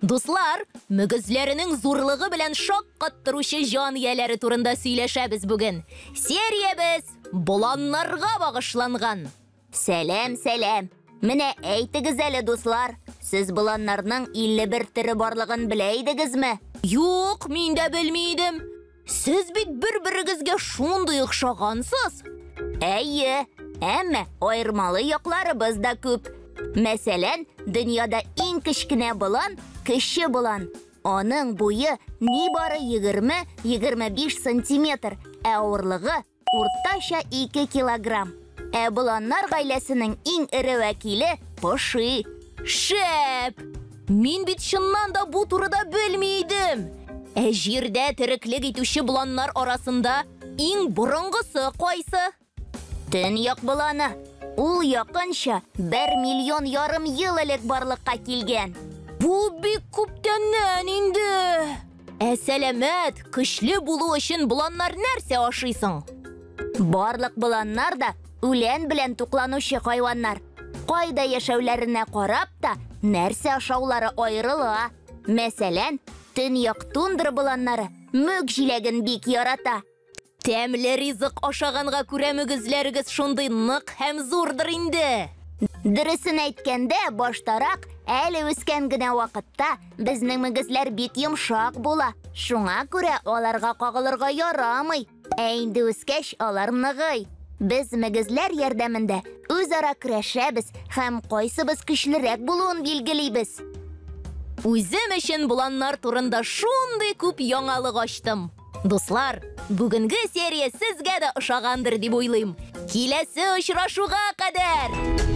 Дуслар, мөгезләренең зурлыгы белән шаккаттыручы җан ияләре турында сөйләшәбез бүген. Сериябез боланнарга багышланган. Сәлам, сәлам. Менә әйтегез әле, дуслар, сез боланнарның 51 төре барлыгын белә идегезме? Юк, мин дә белми идем. Сез бит бер-берегезгә шундый охшагансыз. Әйе, әмма аермалы якларыбыз да күп. Мәсәлән, дөньяда иң кечкенә болан кече болан. Аның буе нибары 20-25 сантиметр, ә авырлыгы уртача 2 килограмм. Ә боланнар гаиләсенең иң эре вәкиле поши. Шәп! Мин бит чыннан да бу турыда белми идем. Ә җирдә тереклек итүче боланнар арасында иң борынгысы кайсы? Төньяк боланы. Ул якынча 1,5 миллион ел элек барлыкка килгән. Бу бик күптәннән инде. Ә сәламәт, көчле булу өчен боланнар нәрсә ашый соң? Барлык боланнар да үлән белән тукланучы хайваннар. Кайда яшәүләренә карап та нәрсә ашаулары аерыла. Мәсәлән, төньяк тундра боланнары мүк җиләген бик ярата. Тәмле ризык ашаганга күрә мөгезләрегез шундый нык һәм зурдыр инде. Дөресен әйткәндә, баштарак, әле үскән генә вакытта безнең мөгезләр бик йомшак була. Шуңа күрә аларга кагылырга ярамый. Ә инде үскәч, алар ныгый. Без мөгезләр ярдәмендә үзара көрәшәбез һәм кайсыбыз көчлерәк булуын билгелибез. Үзем өчен боланнар турында шундый күп яңалык ачтым. Дуслар, бүгенге серия сезгә дә ошагандыр дип уйлыйм. Киләсе очрашуга кадәр!